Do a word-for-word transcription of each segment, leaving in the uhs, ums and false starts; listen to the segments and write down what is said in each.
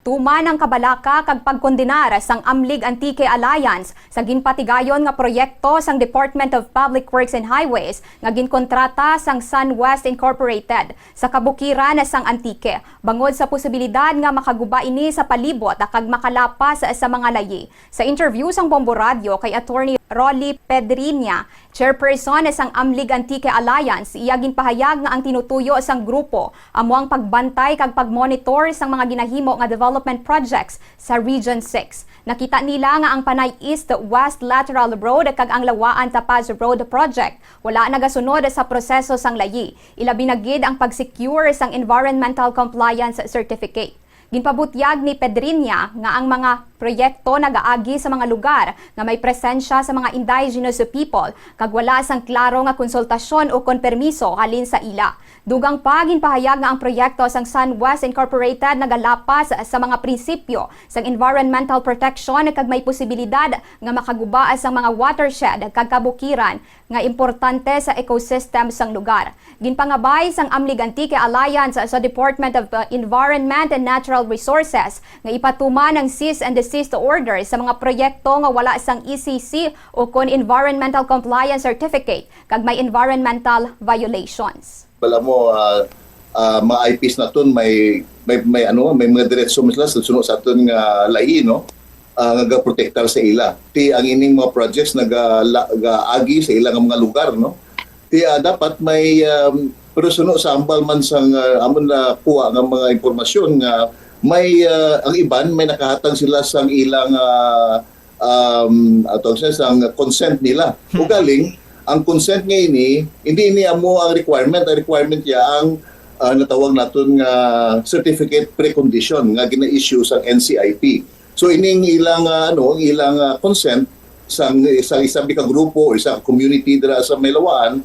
Tuman ang kabalaka kag pagkondenar sang Amlig Antique Alliance sa ginpatigayon nga proyekto sang Department of Public Works and Highways nga ginkontrata sang Sun West Incorporated sa kabukiran sang Antique, bangod sa posibilidad nga makaguba ini sa palibot kag makalapas sa mga layi. Sa interview sang Bombo Radyo kay Attorney Rolly Pedriña, chairperson sang Amlig Antique Alliance, iya ginpahayag nga ang tinutuyo sang grupo amo ang pagbantay kag pagmonitor sang mga ginahimo nga development projects sa Region six. Nakita nila nga ang Panay East-West Lateral Road kag ang Lawaan-Tapaz Road Project wala nagasunod sa proseso sang layi, ilabi na gid ang pag-secure sang Environmental Compliance Certificate. Ginpabutyag ni Pedriña nga ang mga proyekto nagaagi sa mga lugar nga may presensya sa mga indigenous people kag wala sang klaro nga konsultasyon ukon permiso halin sa ila. Dugang pa, ginpahayag nga ang proyekto sang Sun West Incorporated nagalapas sa mga prinsipyo sang environmental protection kag may posibilidad nga makaguba sang mga watershed kag kabukiran nga importante sa ecosystem sang lugar. Ginpangabay sang Amlig Antique Alliance sa Department of, uh, Environment and Natural Resources nga ipatuman ang cease and desist order sa mga proyekto nga wala sang E C C ukon Environmental Compliance Certificate kag may environmental violations. Wala mo, ah, ah, mga I Ps naton may, may, may ano, may mga diretso man sila sa suno sa aton nga lahi, no? Ah, nga gaprotektar sa ila. Ti ang ining mga projects naga-, la-, gaagi sa ila nga mga lugar, no? Ti, ah, dapat may, um, pero suno sa ambal man sang, ah, amon na kuha nga mga impormasyon nga may, ah, ang iban may nakahatag sila sang ilang, ah, um, atong sa sang consent nila. Hmm. Ugaling, ang consent nga ini, hindi ini amo ang requirement. Ang requirement niya ang, ah, natawag naton nga certificate precondition nga gina-issue sang N C I P. So, ining ilang, ah, ano, ang ilang, ah, consent sang, sang isa ka grupo o isa ka community dira sa may Lawaan,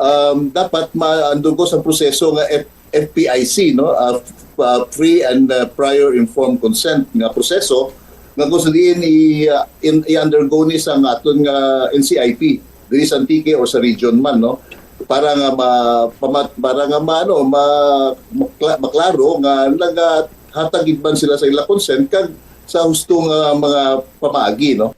um, dapat ma-undergo sa proseso nga F-, F P I C, no? Ah, f-, ah, free and, ah, prior informed consent nga proseso nga kung sa diin i-, ah, in-, i-undergo ni sa aton nga N C I P diri sa Antique or sa region man, no? Para nga ma-, pamat-, para nga ma-, ano, ma-, makla-, maklaro nga nagahatag gid man sila sa ila consent kag sa husto nga mga pamaagi, no?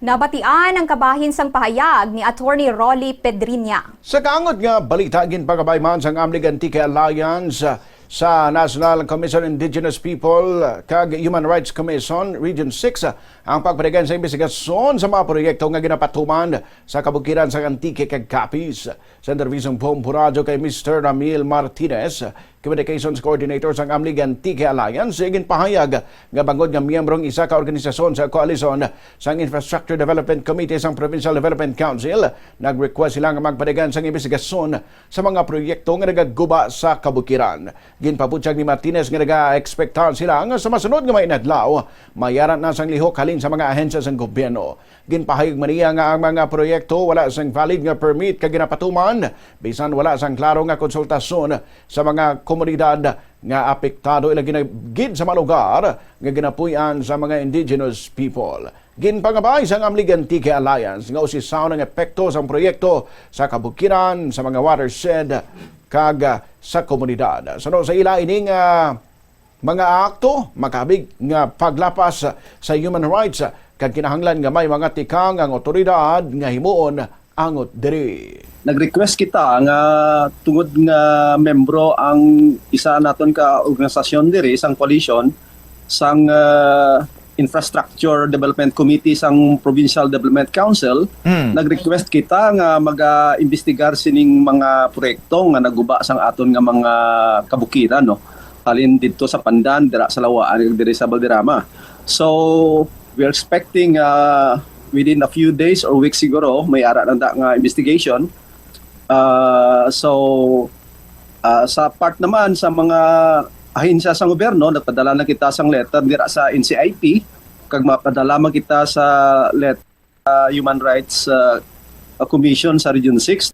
Nabatian ang kabahin sang pahayag ni Attorney Rolly Pedriña. Sa kaangot nga balita, ginpakabay man sang Amlig Antique Alliance, ah, sa National Commission on Indigenous People kag Human Rights Commission Region six, ah, ang pagpadagan sa imbestigasyon sa mga proyekto nga ginapatuman sa kabukiran sa Antique kag Capiz. Sa interbisang Bombo Radyo kay Mister Ramil Martinez, Communications Coordinator sang Amlig Antique Alliance, ginpahayag nga bangod nga miyembro ang isa ka organisasyon sa koalisyon sang Infrastructure Development Committee sang Provincial Development Council, nag-request sila nga magpadagan sang imbestigasyon sa mga proyekto nga nagaguba sa kabukiran. Ginpabutyag ni Martinez nga nagaekspektar sila nga sa masunod nga mga inadlaw, mayaran na sang lihok halin sa mga ahensya sang gobyerno. Ginpahayag man niya nga ang mga proyekto wala sang valid nga permit kag ginapatuman bisan wala sang klaro nga konsultasyon sa mga komunidad nga apektado, ilabi na gid sa mga lugar nga ginapuy-an sa mga indigenous people. Ginpangabay sang Amlig Antique Alliance nga usisahon ang epekto sang proyekto sa kabukiran, sa mga watershed, kag, ah, sa komunidad. Suno sa ila, ining, ah, mga akto makabig nga paglapas sa human rights, kag kinahanglan nga may mga tikang ang awtoridad nga himuon angot diri. Nag-request kita nga tungod nga membro ang isa naton ka organisasyon diri sang coalition sang, ah, Infrastructure Development Committee sang Provincial Development Council, Hmm. nag-request kita nga mag-imbestigar sining mga proyekto nga naguba sang aton nga mga kabukiran, no? Halin didto sa Pandan, dira sa Lawaan, diri sa Valderrama. So, we're expecting, uh, within a few days or weeks siguro, may ara na da nga investigation. Uh, so, uh, sa part naman sa mga ahensya sa gobyerno, nagpadala na kita sang letter dira sa N C I P, kag mapadala man kita sa let-, uh, Human Rights, uh, Commission sa Region six.